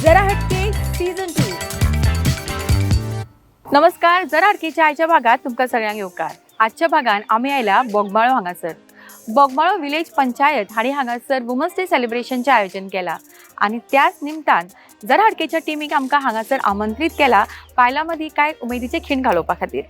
जरा हटके सीझन 2. नमस्कार, जरा हटकेच्या आयच्या भागात तुमकां सगळ्यांक येवकार. आजच्या भागान आमी आयला बोगमाळो हांगासर. बोगमाळो विलेज पंचायत हांणी हांगासर वुमन्स डे सेलिब्रेशनचें आयोजन केलां आनी त्याच निमतान जरा हटकेच्या टिमीक आमकां हांगासर आमंत्रीत केला बायलां मदीं कांय उमेदीचे खीण घालोवपा खातीर.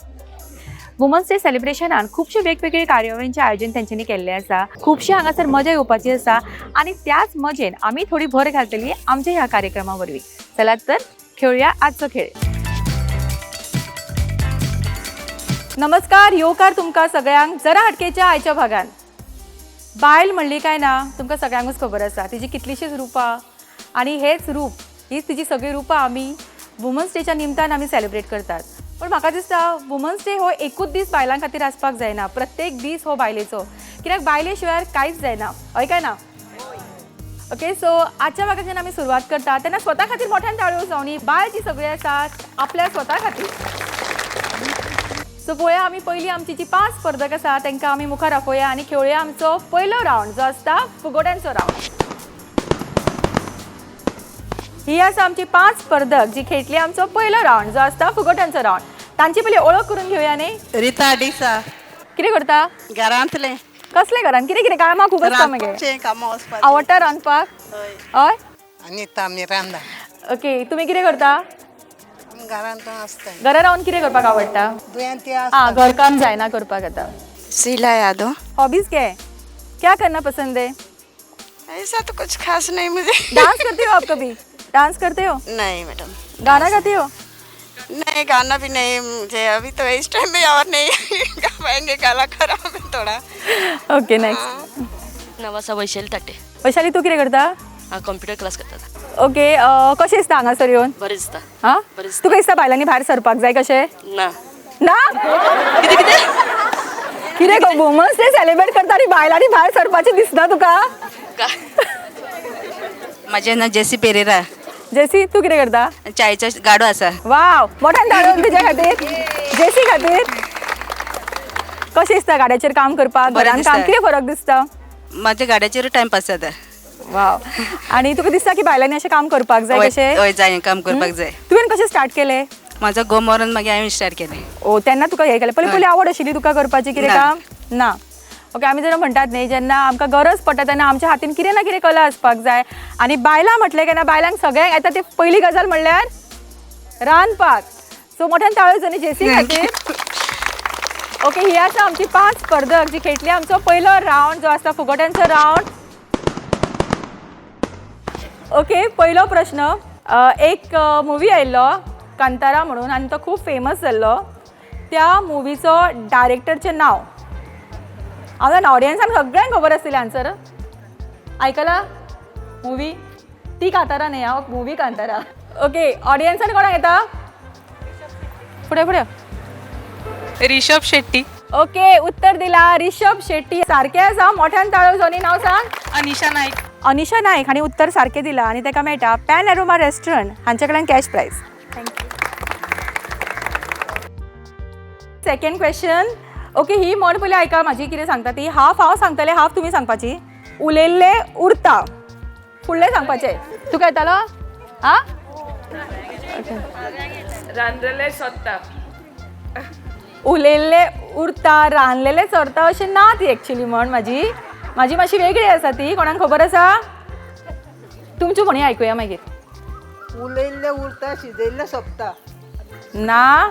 वुमन्स डे सेलिब्रेशनान खुबशे वेगवेगळे कार्यावळींचें आयोजन तेंच्यांनी केल्लें आसा. खुबशी हांगासर मजा येवपाची आसा आनी त्याच मजेन आमी थोडी भर घालतली आमच्या ह्या कार्यक्रमा वरवीं. चलात तर खेळुया आजचो खेळ. नमस्कार, येवकार तुमकां सगळ्यांक जरा हटकेच्या आयच्या भागान. बायल म्हणली काय ना तुमकां सगळ्यांकूच खबर आसा तिजी कितलीशीच रुपां आनी हेच रूप हीच तिजी सगळीं रुपां आमी वुमन्स डेच्या निमतान आमी सेलिब्रेट करतात. पण म्हाका दिसता वुमन्स डे हो एकूच दीस बायलां खातीर आसपाक जायना, प्रत्येक दीस हो बायलेचो, कित्याक बायले शिवाय कांयच जायना, हय काय ना? ओके, सो आजच्या भागात जेन्ना आमी सुरवात करता तेन्ना स्वता खातीर मोठ्यान टाळयो जावनी. बायल जी सगळी आसात आपल्या स्वता खातीर. सो पळोवया आमी पयलीं आमची जी 5 स्पर्धक आसा तांकां आमी मुखार आपोवया आनी खेळुया आमचो पयलो रावंड जो आसता फुगोट्यांचो रावंड. ही आसा आमची 5 स्पर्धक जी खेळटली आमचो पयलो रावंड जो आसता फुगोट्यांचो रावंड. तांची पयली ओळख करून घेवया न्ही. रिता डिसा. कितें करता? घरांतलें. कसलें घरान कितें कितें कामां खूब आसता मगे? रांदपाचें कामां वचपाचें. आवडटा रांदपाक? हय. हय. अनिता मिरांदा. ओके, तुमी कितें करता? आमी घरांत आसता. घरा रावन कितें करपाक आवडटा? दुयेंती हाँ, आसता. घरकाम जायना करपाक आता. शीला यादव. हॉबीज क्या है, क्या करना पसंद है? ऐसा तो कुछ खास नहीं मुझे. डांस करते हो आप? कभी डांस करते हो? नहीं मैडम. गाना गाते हो? नहीं, गाना भी नहीं मुझे. अभी तो इस टाइम में और नहीं गा पाएंगे, गला खराब है थोड़ा. Okay, next. नाव आसा वैशाली ताटे. वैशाली, तूं कितें करता? हांव कंप्युटर क्लास करता. ओके, कशें दिसता हांगासर येवन? बरें दिसता. हां, बरें दिसता. तुका दिसता बायलांनी भायर सरपाक जाय कशें? ना. ना? कितें कितें? कितें गो, वुमन्स डे सेलिब्रेट करता आनी बायलांनी भायर सरपाचें दिसना तुका? म्हजें नांव जेसी पेरेरा. जेसी, तूं कितें करता? चायचो गाडो आसा. वाव, मोठ्यान ताळयो तुज्या खातीर, जेसी खातीर. कशें दिसता गाड्याचेर काम करपाक? बरें घरान काम दिसता. कितें फरक दिसता? म्हाज्या गाड्याचेर टायमपास जाता. वाव, आनी तुका दिसता की बायलांनी अशें काम करपाक जाय कशें? हय, जाय, काम करपाक जाय. तुवें कशें स्टार्ट केलें? म्हाजो घोव मरून मागीर हांवें स्टार्ट केलें. ओ, तेन्ना तुका हें केलें. पयलीं हय. पयलीं आवड आशिल्ली तुका करपाची कितें ना. काम? ना. ओके, आमी जेन्ना म्हणटात न्ही, जेन्ना आमकां गरज पडटा तेन्ना आमच्या हातीन कितें ना कितें कला आसपाक जाय. आनी बायलां म्हटलें केन्ना बायलांक सगळ्यांक येता ती पयली गजाल म्हणल्यार रांदपाक. सो मोठ्यान ताळयो जावनी जेसी खातीर. ओके, ही आसा आमची 5 स्पर्धक जी खेळटली आमचो पयलो रावंड जो आसता फुगोट्यांचो रावंड. ओके, पयलो प्रश्न. एक मुवी आयिल्लो कांतारा म्हणून आनी तो खूब फेमस जाल्लो. त्या मुवीचो डायरेक्टरचें नांव. हांव जाणा ऑडियन्सान सगळ्यांक खबर आसतली आन्सर. आयकला मुवी ती कांतारा न्ही हांव, मुवी कांतारा. ओके, ऑडियन्सान कोणाक येता? फुडें फुडें. रिषभ शेट्टी. ओके, उत्तर दिला रिषभ शेट्टी, सारकें आसा. मोठ्यान ताळयो जावनी. नांव सांग. अनिशा नाईक. अनिशा नायक हांणी उत्तर सारकें दिलां आनी ताका मेळटा पॅन एरोमा रेस्टॉरंट हांचे कडल्यान cash prize. Second question. Okay, ही म्हण पयलीं आयका म्हाजी कितें सांगता ती. हाफ हांव सांगतलें, हाफ तुमी सांगपाची. उलयल्लें उरता, फुडलें सांगपाचें. तुका येतालो? आं, रांदलें सोदता. उलयल्लें उरता रांदलेलें सरता अशें ना ती एक्चुली म्हण. म्हाजी म्हाजी मातशी वेगळी आसा ती. कोणाक खबर आसा? तुमच्यो म्हणी आयकुया मागीर. उलयल्लें उरता, शिजयल्लें सोंपता. ना,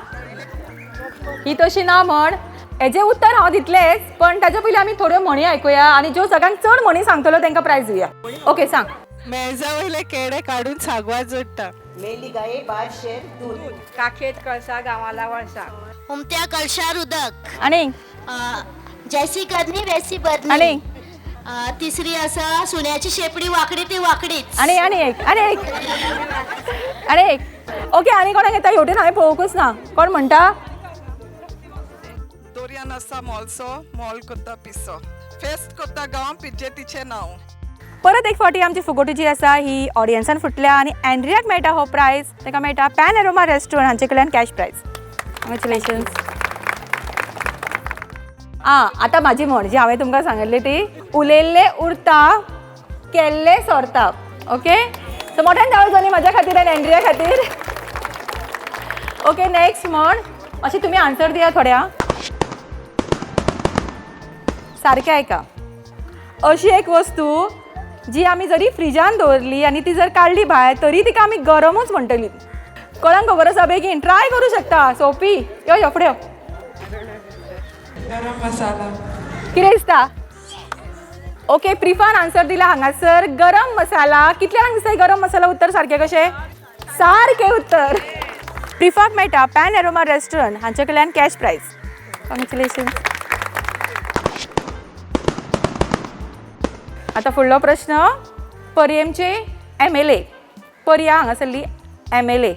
ही तशी ना म्हण. हेजें उत्तर हांव दितलेंच, पण ताच्या पयलीं आमी थोड्यो म्हणी आयकुया आनी ज्यो सगळ्यांत चड म्हणी सांगतलो तांकां प्रायज दिवया. ओके, सांग. मेजा वयले केळे काडून सागवात जोडटा. मेली गाये 12 शेर दूध. काखेत कळसा गावाला वळसा. उमत्या कळशार उदक. आनी? जैसी करणी वैसी भरणी. आनी? तिसरी आसा सुण्याची शेपडी वाकडी ती वाकडीच. आनी आनी एक, आनी एक, आनी एक. ओके, आनी कोणाक येता? हेवटेन हांवें पळोवंकूच ना. कोण म्हणटा? दोरयान आसा मोलसो, मोल कोत्ता पिसो, फेस्त कोत्ता गांव, पिज्जे तिचें नांव. परत एक फावटी आमची फुगोटी जी आसा ही ऑडियन्सान फुटल्या आनी एन्ड्रियाक मेळटा हो प्रायज. ताका मेळटा पॅन एरोमा रेस्टॉरंट हांचे कडल्यान कॅश प्रायज. कॉंग्रेच्युलेशन्स. आं, आतां म्हाजी म्हण जी हांवें तुमकां सांगिल्ली ती, उलयल्लें उरता, केल्लें सोरता. ओके, सो मोठ्यान धांव जाली म्हाज्या खातीर आनी एंड्रिया खातीर. ओके, नेक्स्ट म्हण अशें तुमी आन्सर दिया थोड्या. सारकें आयका. अशी एक वस्तू जी आमी जरी फ्रिजान दवरली आनी ती जर काडली भायर तरी तिका आमी गरमूच म्हणटली. कोणाक खबर आसा? बेगीन ट्राय करूं शकता. सोंपी. यो यो फुडें यो. गरम मसाला. कितें दिसता? ओके, प्रिफान आन्सर दिला हांगासर गरम मसाला. कितल्यांक दिसता गरम मसाला उत्तर सारकें कशें? सारकें उत्तर. प्रिफाक मेळटा पॅन एरोमा रेस्टॉरंट हांचे कडल्यान कॅश प्रायज. कॉंग्रेच्युलेशन. आतां फुडलो प्रश्न पर्येमचे MLA. पर्या हांगासरली MLA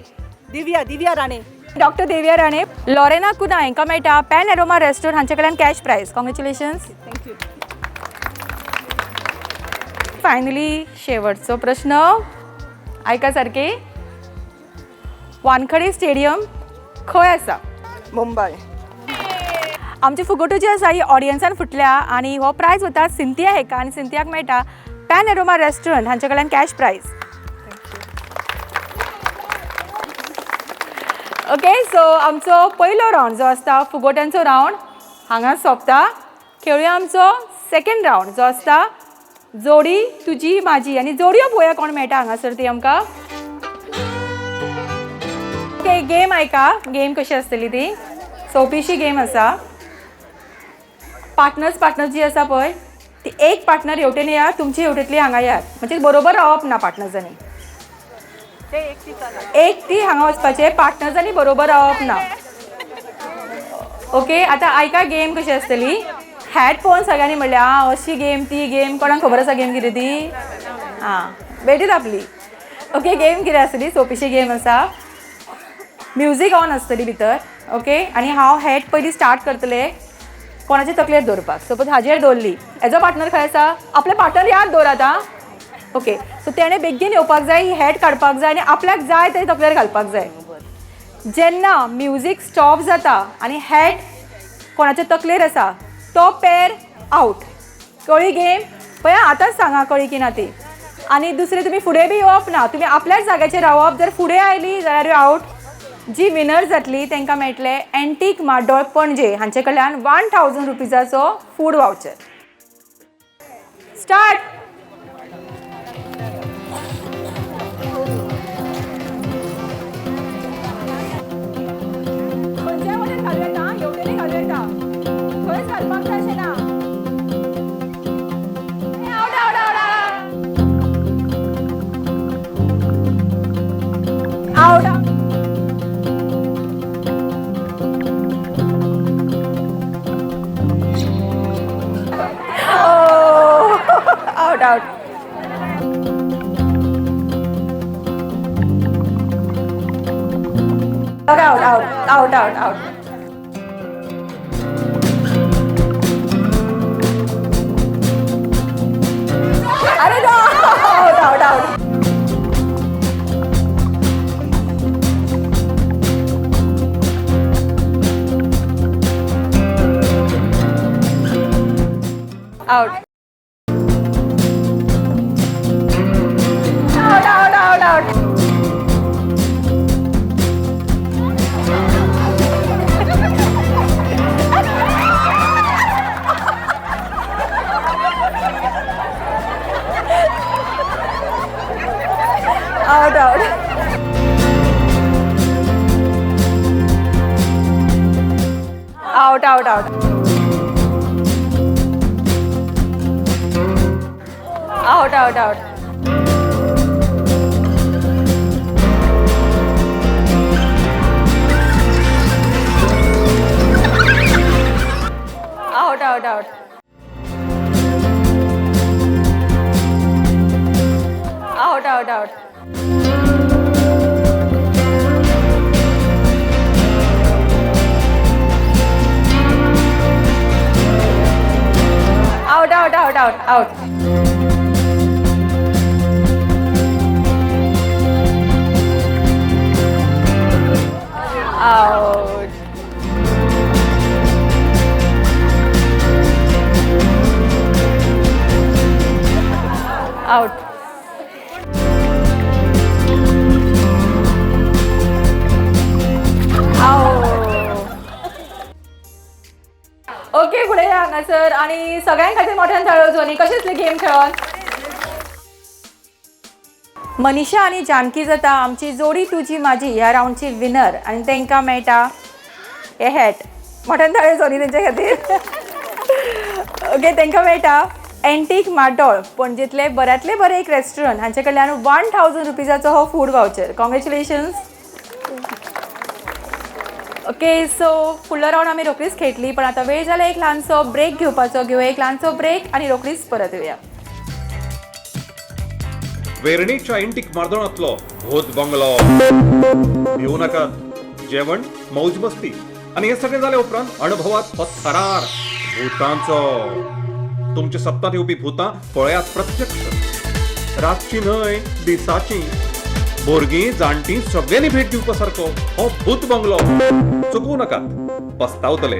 Divya, Divya Rane. Doctor Divya Rane. Lorena Cunha हांकां मेळटा पॅन एरोमा रेस्टॉरंट हांचे कडल्यान cash prize. Congratulations. Thank you. Finally शेवटचो प्रश्न आयका सारके. वानखडे स्टेडियम खंय आसा? मुंबय. आमची फुगोट्यो जी आसा ही ऑडियन्सान फुटल्या आनी हो प्रायज वता सिंतिया हेका आनी सिंतियाक मेळटा पॅन एरोमा रेस्टॉरंट हांचे कडल्यान कॅश प्रायज. ओके, सो आमचो पयलो रावंड जो आसता फुगोट्यांचो रावंड हांगा सोंपता. खेळुया आमचो सेकंड रावंड जो आसता जोडी तुजी म्हाजी. आनी जोडयो पळोवया कोण मेळटा हांगासर ती आमकां. Okay, game आयका. गेम कशी आसतली ती सोंपीशी गेम आसा. पार्टनर्स पार्टनर्स जी आसा पळय ती एक पार्टनर हेवटेन येयात, तुमची हेवटेंतली हांगा येयात. म्हणजे बरोबर रावप ना पार्टनर्सांनी. एक ती हांगा वचपाचें, पार्टनर्सांनी बरोबर रावप ना. ओके, आतां आयका गेम कशी आसतली. हॅट पळोवन सगळ्यांनी म्हणलें आं अशी गेम ती गेम. कोणाक खबर आसा गेम कितें ती? आं, बेठीच आपली. ओके, गेम कितें आसतली? सोंपीशी गेम आसा. म्युजीक ऑन आसतली भितर. ओके, आनी हांव हॅट पयलीं स्टार्ट करतलें कोणाचे तकलेर दवरपाक. सपोज हाजेर दवरली, हेजो पार्टनर खंय आसा? आपले पार्टनर याद दवरात आं. ओके, सो तेणें बेगीन येवपाक जाय, ही हॅट काडपाक जाय आनी आपल्याक जाय ते तकलेर घालपाक जाय. जेन्ना म्युजीक स्टॉप जाता आनी हॅट कोणाच्या तकलेर आसा तो पेर आवट. कळ्ळी गेम? पळय आतांच सांगा कळ्ळी की ना ती. आनी दुसरें तुमी फुडें बी येवप ना, तुमी आपल्याच जाग्याचेर रावप. जर फुडें आयली जाल्यार आवट. जी विनर जातली तांकां मेळटलें एंटीक माड्डोळ पणजे हांचे कडल्यान 1000 रुपीजाचो फूड वावचर. स्टार्ट. खंयच्या वटेन घालूं येता? हेवटेनूय घालूं येता, खंयच घालपाक जाय अशें ना. Out out out out out. Out out. Out out out out out. अरे out out out. Out out out out out. Out out out out out out out out. Out out out out out out. Out out out out out. Out. Out. Okay, फुडें या हांगासर आनी सगळ्यां खातीर मोठ्यान ताळयो Johnny. कशें दिसलें गेम खेळोन? मनीषा आनी जानकी जाता आमची जोडी तुजी माझी ह्या रावंडची विनर आनी तांकां मेळटा हे हॅट. मोठ्यान ताळयो जोनी तेंच्या खातीर. ओके, तांकां मेळटा एंटीक माटोळ, पणजेंतले बऱ्यांतले बरें एक रेस्टॉरंट, हांचे कडल्यान 1000 रुपीजाचो हो food voucher. Congratulations. Okay, so फुडलो रावंड आमी रोखडीच खेळटली, पण आतां वेळ जाला एक ल्हानसो ब्रेक घेवपाचो. घेवया एक ल्हानसो ब्रेक आनी रोखडीच परत येवया. वेर्णेच्या एंटीक मार्दोणांतलो भूत बंगलो. भिवू नाकात, जेवण, मौज मस्ती आनी हे सगळें जाल्या उपरांत अणभवात हो थरार भुतांचो. तुमच्या सप्तात येवपी भुतां पळयात प्रत्यक्ष, रातची न्हय दिसाची. भुरगीं जाणटीं सगळ्यांनी भेट दिवपा सारको हो भूत बंगलो. चुकूं नाकात, पस्तावतले.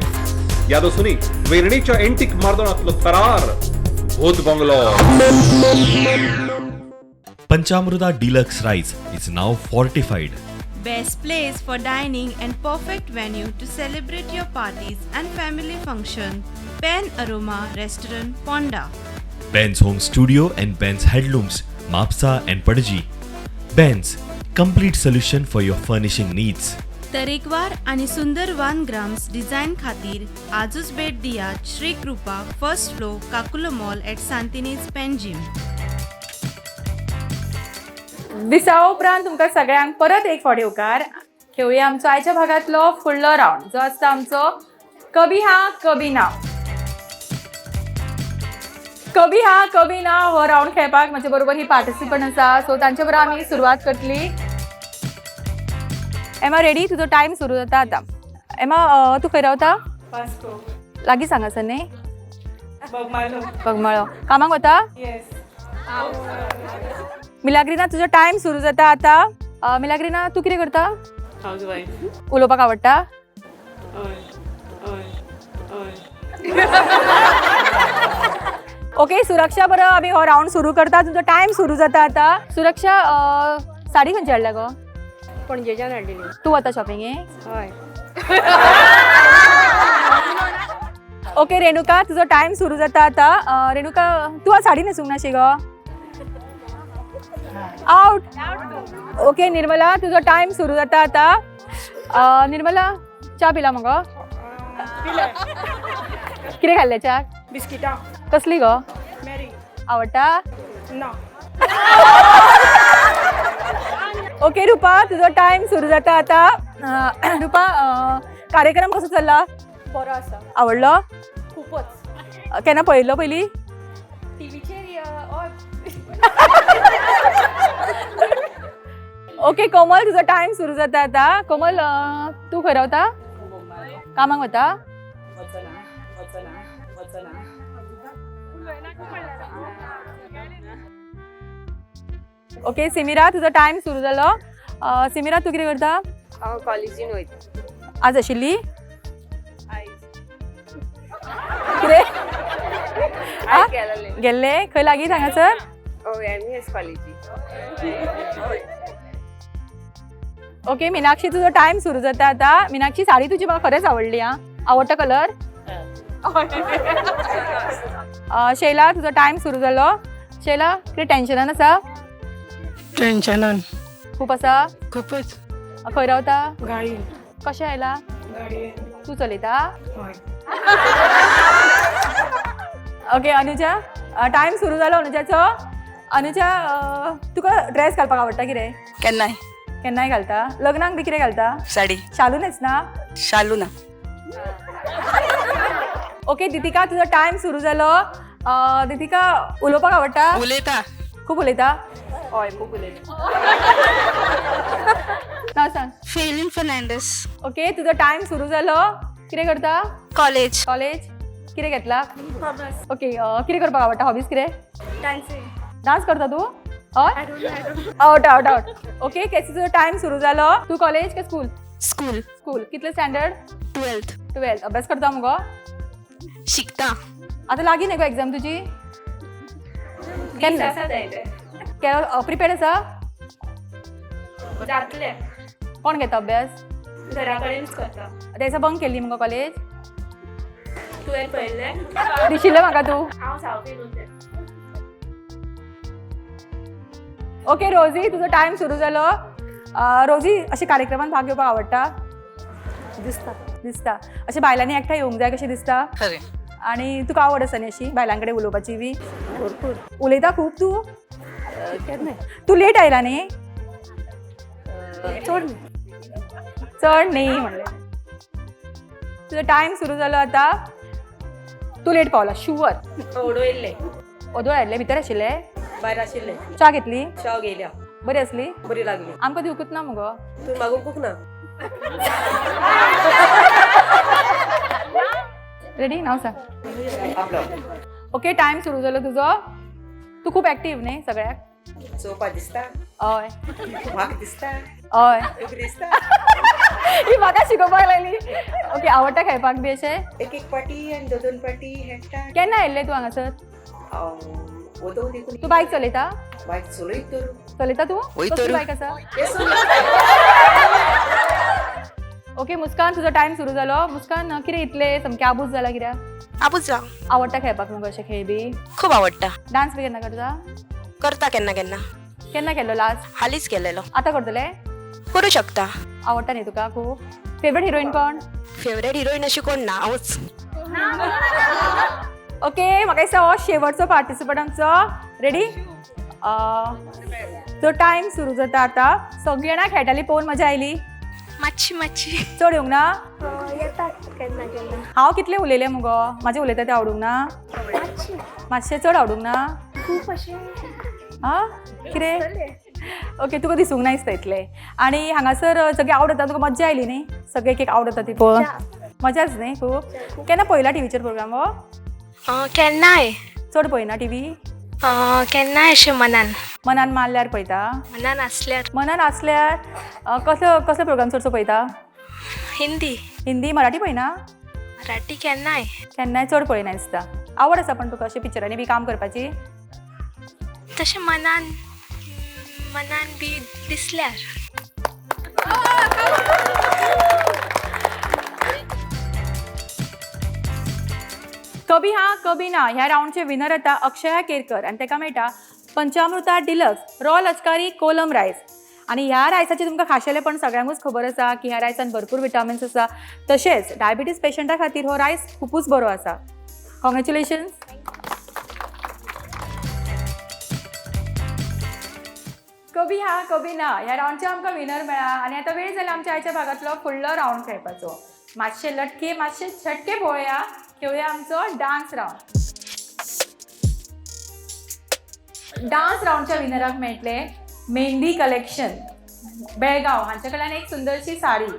याद आसूनी, वेर्णेच्या एंटीक मार्दोणांतलो थरार भूत bungalow. Panchamruta Deluxe Rice is now fortified. Best place for dining and perfect venue to celebrate your parties and family function. Pen Aroma Restaurant, Ponda. Ben's Home Studio and Ben's Headlooms, Mapsa and Padaji. Ben's, complete solution for your furnishing needs. तरेकवार आनी सुंदर one grams design खातीर आजूच भेट दियात Shri Krupa, first floor, Kakulo mall at Santinez, Panjim. दिसा उपरांत तुमकां सगळ्यांक परत एक फावट येवकार. खेळुया आमचो आयच्या भागांतलो फुडलो रावंड, जो आसता आमचो कभी हा कभी ना. कभी हा कभी ना हो रावंड खेळपाक म्हजे बरोबर ही पार्टिसिपंट आसा, सो तांचे बरोबर आमी सुरवात करतली. एमा, रेडी? तुजो टायम सुरू जाता आतां. एमा, तूं खंय रावता? वास्को. लागींच हांगासर न्ही? बोगमालो. बगमाळो. कामाक वता? येस. मिलाग्रिना, तुजो टायम सुरू जाता आतां. मिलाग्रिना, तूं कितें करता? House wife. उलोवपाक आवडटा? हय हय हय. ओके, सुरक्षा बरो आमी हो रावंड सुरू करता. तुमचो टायम सुरू जाता आतां. सुरक्षा, साडी खंयची हाडल्या गो? पणजेच्यान हाडलेली. तूं वता शॉपिंगेक? हय. ओके, रेणुका, तुजो टायम सुरू जाता आतां. रेणुका, तूं आज साडी न्हेसूंक नाशी गो? आउट. ओके, निर्मला, तुजो टायम सुरू जाता आतां. निर्मला, च्या पिला मगो? कितें खाल्लें च्याक? बिस्किटां. कसली गो? मेरी. आवडटा? ना. ओके, रुपा, तुजो टायम सुरू जाता आतां. रुपा, कार्यक्रम कसो चल्ला? बरो आसा. आवडलो? खूपच. केन्ना पळयल्लो पयलीं? टिवीचेर. ओके, कोमल, तुजो टायम सुरू जाता आतां. कोमल, तूं खंय रावता? कामाक वता? वचना वचना वचना. ओके, सिमिरा, तुजो टायम सुरू जालो. सिमिरा, तूं कितें करता? हांव कॉलेजीन वयता. आज आशिल्ली? कितें? आ? गेलेलें. गेल्ले खंय? लागींच हांगासर? हय, एमईएस कॉलेजी. ओके, मिनाक्षी, तुजो टायम सुरू जाता आतां. मिनाक्षी, साडी तुजी म्हाका खरेंच आवडली. आं, आवडटा कलर. शैला, तुजो टायम सुरू जालो. शैला, कितें टेन्शनान आसा? टेन्शनान. खूब आसा? खूपच. खंय रावता? गाडी. कशें आयला? गाडयेन. तूं चलयता? हय. ओके, अनुजा, टायम सुरू जालो अनुजाचो. अनुजा, तुका ड्रेस घालपाक आवडटा कितें? केन्नाय. केन्नाय घालता. लग्नाक बी कितें घालता? साडी. शालू न्हेसना? शालू ना. ओके, दितिका, तुजो टायम सुरू जालो. दितिका, उलोवपाक आवडटा? उलयता. खूब उलयता? हय, खूब उलयता. नांव सांग. फेलिन फर्नांडीस. ओके, तुजो टायम सुरू जालो. कितें करता? कॉलेज. कॉलेज. कितें घेतला? ओके, कितें करपाक आवडटा? हॉबीज कितें? डान्सिंग. डान्स करता तूं? हय. Out out out. Okay, केसी, तुजो टायम सुरू जालो. तूं कॉलेज काय स्कूल? स्कूल. स्कूल. कितले स्टँडर्ड? 12th. 12th. अभ्यास करता मुगो? शिकता. आतां लागीं न्ही गो एग्जाम तुजी? केन्ना? प्रिपेर्ड आसा? जातले. कोण घेता अभ्यास? घरा कडेनच करता. तेचा बंक केल्ली मुगो कॉलेज? तुवें पळयल्लें? दिशिल्लें म्हाका तूं. हांव सावथी न्हू. ओके रोजी, तुजो टायम सुरू जालो. रोजी, अशे कार्यक्रमान भाग घेवपाक आवडटा? दिसता. दिसता. अशें बायलांनी एकठांय येवंक जाय कशें दिसता? खरें. आनी तुका आवड आसा न्ही अशी बायलां कडेन उलोवपाची बी? भरपूर. उलयता खूब तूं? केन्नाय. तूं लेट आयला न्ही? चड न्ही. चड न्ही म्हणलें. तुजो टायम सुरू जालो आतां. तूं लेट पावला शुवर. ओडो येयल्ले. ओदोळ आयिल्ले? भितर आशिल्ले? भायर आशिल्ले. च्या घेतली? च्या घेयल्या. बरी आसली? बरी लागली. आमकां दिवकूच ना मुगो. तूं मागूंकूच ना. रेडी? नाव सांग. ओके, टायम सुरू जालो तुजो. तूं खूब एक्टीव न्ही सगळ्याक? चोवपा दिसता. हय. म्हाका दिसता. हय. तुका दिसता. ही म्हाका शिकोवपाक लागली. ओके, आवडटा खेळपाक बी अशें? एक एक पाटी आनी दोन दोन पाटी खेळटा. केन्ना आयिल्लें तूं हांगासर? ओदो देखून. तूं बायक चलयता? बायक चलयत तर. चलयता तूं? वय तर. कसली बायक आसा? ओके मुस्कान, तुजो टायम सुरू जालो. मुस्कान, कितें इतलें सामकें आबूज जाला कित्याक? आबूज जाव. आवडटा खेळपाक मुगो अशें खेळ बी? खूब आवडटा. डान्स बी केन्ना करता? करता केन्ना केन्ना. केन्ना केल्लो लास्ट? हालींच केलेलो. आतां करतले? करूं शकता. आवडटा न्ही तुका खूब? फेवरेट हिरोईन कोण? फेवरेट हिरोईन अशी कोण ना, हांवूच. ओके, म्हाका दिसता हो शेवटचो पार्टिसिपंट आमचो. रेडी? तो टायम सुरू जाता आतां. सगळीं जाणां खेळटालीं पळोवन मजा आयली? मातशी मातशी. चड येवंक ना? येता केन्ना केन्ना. हांव कितलें उलयलें मुगो? म्हाजें उलयता तें आवडूंक ना? मातशें चड आवडूंक ना? खूब अशें. आं, कितें? ओके, तुका दिसूंक ना दिसता इतलें. आनी हांगासर सगळीं आवडटा तुका? मज्जा आयली न्ही सगळे एक एक आवडटा ती पळोवन? मजाच न्ही खूब? केन्ना पळयला टिवीचेर प्रोग्राम हो? केन्नाय. चड पळयना टिवी? केन्नाय अशें मनान. मनान मारल्यार पळयता? मनान आसल्यार. मनान आसल्यार. कसलो कसलो प्रोग्राम चडसो पळयता? हिंदी. हिंदी? मराठी पळयना? मराठी केन्नाय. केन्नाय, चड पळयना दिसता. आवड आसा पण तुका अशें पिक्चरांनी बी काम करपाची? तशें मनान मनान बी दिसल्यार. कभी हा कभी ना ह्या राऊंडचे विनर आता अक्षया केरकर आनी ताका मेळटा पंचामृता डिलक्स रॉ लचकारी कोलम रायस. आनी ह्या रायसाचें तुमकां खाशेलेपण सगळ्यांकूच खबर आसा की ह्या रायसान भरपूर विटामिन्स आसा, तशेंच डायबिटीज पेशंटा खातीर हो रायस खुबूच बरो आसा. कॉंग्रेच्युलेशन्स. कभी हा कभी ना ह्या राऊंडचे आमकां विनर मेळ्ळा आनी आतां वेळ जाला आमच्या आयच्या भागांतलो फुडलो राऊंड खेळपाचो. मातशे लटके मातशे छटके पळोवया. खेळुया आमचो डान्स राऊंड. डान्स राऊंडच्या विनराक मेळटले मेहंदी कलेक्शन बेळगांव हांच्या कडल्यान एक सुंदरशी साडी.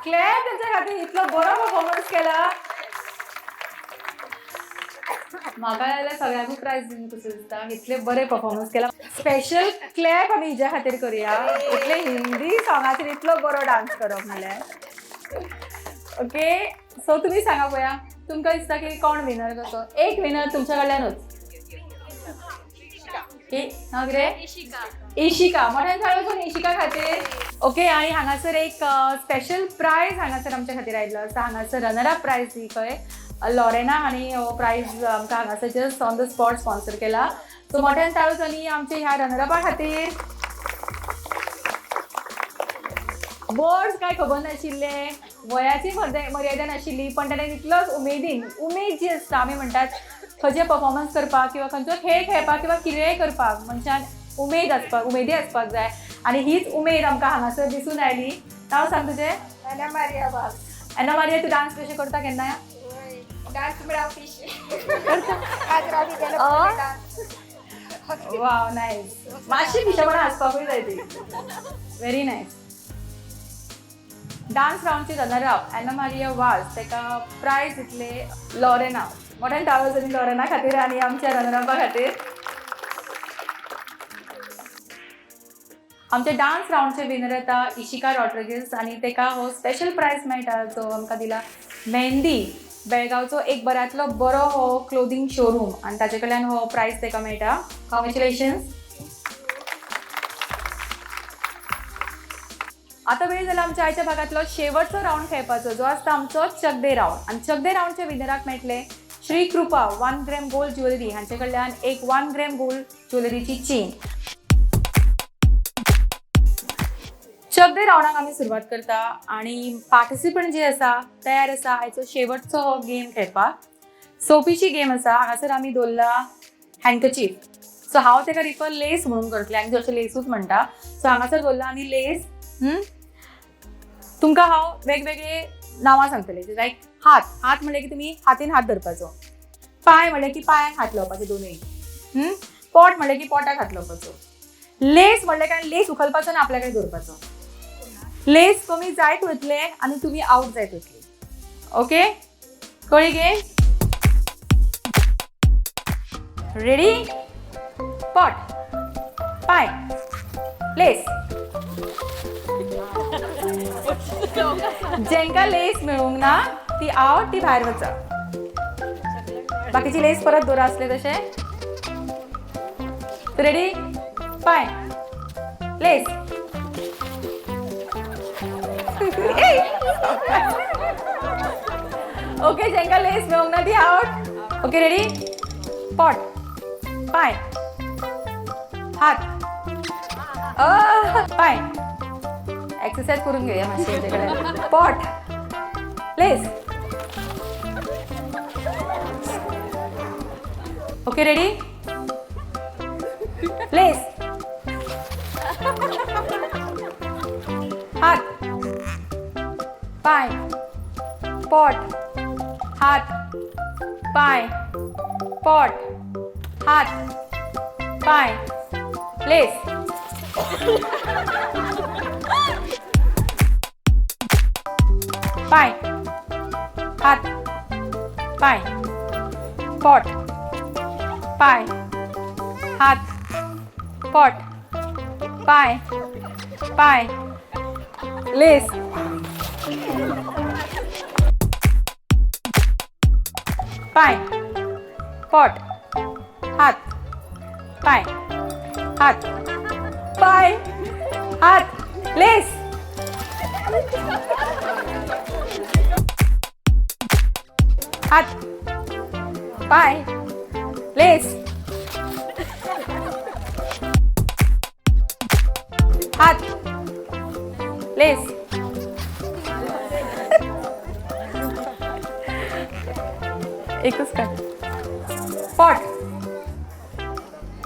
क्लॅप त्यांच्या खातीर. इतलो बरो परफॉर्मन्स केला. म्हाका जाल्यार सगळ्यांकूच प्रायज दिवन कसो दिसता, इतले बरे परफॉर्मन्स केला. स्पेशल क्लॅप आमी हिज्या खातीर करुया, इतले हिंदी सॉंगाचेर इतलो बरो डान्स करप म्हणल्यार. ओके, सो तुमी सांगा पळया, तुमकां दिसता की कोण विनर कसो? एक विनर तुमच्या कडल्यानूच. नांव कितें? इशिका. मोठ्यान ताळयो करून इशिका खातीर. ओके, आनी हांगासर एक स्पेशल प्रायज हांगासर आमच्या खातीर आयिल्लो आसा. हांगासर रनर अप प्रायज दी खंय लॉरेना हांणी हो प्रायज आमकां हांगासर just on the spot sponsor केला. सो मोठ्यान ताळयो आनी आमच्या ह्या रनर अपा खातीर. वर्ड्स काय खबर नाशिल्ले, वयाची मर्यादा नाशिल्ली, पण ताणें तितलोच उमेदीन, उमेद जी आसता आमी म्हणटात खंयचे परफॉर्मन्स करपाक किंवा खंयचो खेळ खेळपाक किंवा कितेंय करपाक मनशान उमेद आसपाक, उमेदी आसपाक जाय, आनी हीच उमेद आमकां हांगासर दिसून आयली. नांव सांग तुजें? एना मारिया वाज. एना मारिया, तूं डान्स कशें करता केन्ना? डान्स म्हळ्यार फिश. वाव, नायस. मातशी पिशेपणां आसपाकूय जाय ती. Very nice. Dance रावंडची runner up Anna Maria Vaz, ताका प्रायज दितले लॉरेना. मोठ्यान ताळयो जाली लॉरेना खातीर आनी आमच्या रनर अपा खातीर. आमच्या डान्स रावंडचे विनर येता इशिका रॉड्रिगीस आनी ताका हो स्पेशल प्रायज मेळटा जो आमकां दिला मेहंदी, बेळगांवचो एक बऱ्यांतलो बरो हो क्लोदींग शोरूम, आनी ताचे कडल्यान हो प्रायज ताका मेळटा. कॉंग्रेच्युलेशन्स. आतां वेळ जाला आमच्या आयच्या भागांतलो शेवटचो रावंड खेळपाचो, जो आसता आमचो चकदे रावंड. आनी चकदे रावंडच्या विनराक मेळटले Shri Krupa 1 gram gold jewellery हांचे कडल्यान एक 1 ग्रॅम गोल्ड ज्वेलरीची चेन. चकदे रावंडाक आमी सुरवात करता आनी पार्टिसिपंट जे आसा तयार आसा आयचो शेवटचो हो गेम खेळपाक. सोपीची गेम आसा. हांगासर आमी दवरला हँडकचीफ. सो हांव ताका रिफर लेस म्हणून करतलें आनी जशें लेसूच म्हणटा. सो हांगासर दवरला आनी लेस. तुमकां हांव वेगवेगळे नांवां सांगतलें, लायक हात. हात म्हणलें की तुमी हातीन हात धरपाचो, पांय म्हणलें की पांयांक हात लावपाचे दोनूय, पोट म्हणलें की पोटाक हात लावपाचो, लेस म्हणलें काय लेस उखलपाचो आनी आपल्या कडेन दवरपाचो. लेस कमी जायत वतले आनी तुमी आवट जायत वतली. ओके, कळ्ळी गे? रेडी? पोट, पांय, लेस. जेंका लेस मेळूंक ना ती आवट, ती भायर वचा. बाकीची लेस परत दवरा आसले तशें. रेडी? पांय, लेस. ओके, जेंका लेस मेळूंक ना ती आवट. Okay, ready? पोट, पांय, हात, पांय. एक्सरसाइज करून घेऊया मातशी हेचे कडेन. पोट, लेस. Okay, ready? लेस, हात, पांय, पोट, हात, पांय, पोट, हात, पांय, लेस. पांय, हात, पांय, पोट, पांय, हात, पोट, पांय, पांय, लेस. पांय, पोट, हात, पांय, हात, पांय, हात, लेस. हात, पांय, लेस. हात, लेस. एकच काढ. पोट,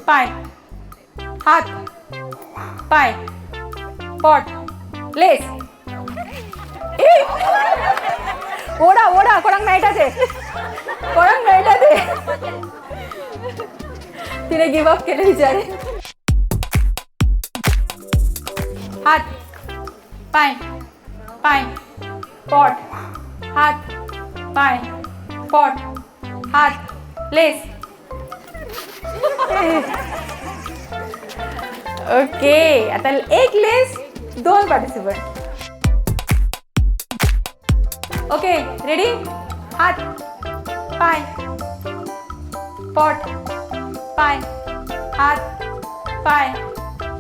पांय, हात, पांय, पोट, लेस. ओडा ओडा, कोणाक मेळटा ते, कोणाक मेळटा ते. तिने गिव अप केले बिचारे. हात, पांय, पांय, पोट, हात, पांय, पोट, हात, लेस. ओके, आता एक लेस, दोन पार्टिसिपंट. Okay, ready? हात, पाय, पोट, पाय, हात, पाय,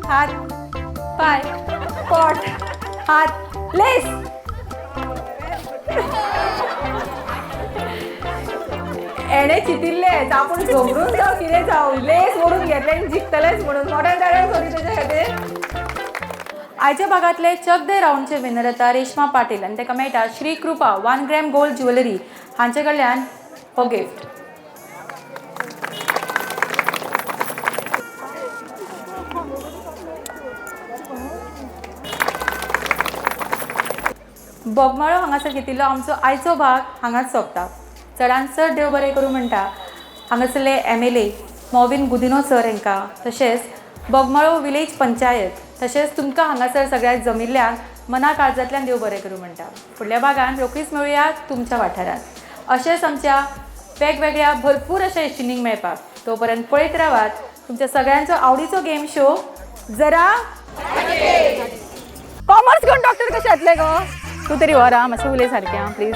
हात, पाय, पोट, हात, लेस. एणे चितिल्लेच आपूण झगडून जावं कितें जावं लेस ओडून घेतलें आनी जिखतलेच म्हणून मोठ्यान टाळयो करी तेच्या खातीर. आयच्या भागांतले चक दे रावंडचे विनर जाता रेश्मा पाटील आनी ताका मेळटा Shri Krupa 1 gram gold jewellery हांचे कडल्यान हो गिफ्ट. बोगमाळो हांगासर घेतिल्लो आमचो आयचो भाग हांगाच सोंपता. चडान चड देव बरें करूं म्हणटा हांगासरले MLA Mauvin Godinho sir हांकां, तशेंच बोगमाळो विलेज पंचायत, तशेंच तुमकां हांगासर सगळ्याक जमिल्ल्यांक मना काळजांतल्यान देव बरें करूं म्हणटा. फुडल्या भागान रोखडीच मेळुया तुमच्या वाठारांत अशेंच आमच्या वेगवेगळ्या भरपूर अशा इश्टिणींक मेळपाक. तो पर्यंत पळयत रावात तुमच्या सगळ्यांचो आवडीचो गेम शो जरा कॉमर्स घेवन डॉक्टर कशें जातलें गो? तूं तरी व्हर आं, मातशें उलय सारकें आं प्लीज.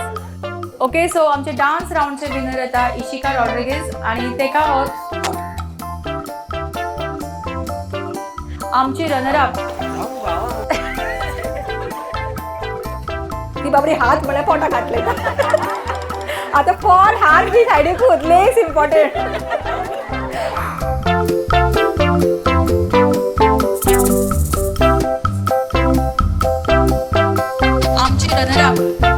ओके, सो आमचे डान्स रावंडचे विनर येता इशिका रॉड्रिगीज आनी तेका हो आमची रनर अप. ती बाबडी हात म्हळ्यार पोटाक घातले. आतां पोट हात बी सायडीकूच, लेस इम्पॉर्टंट. आमची रनर अप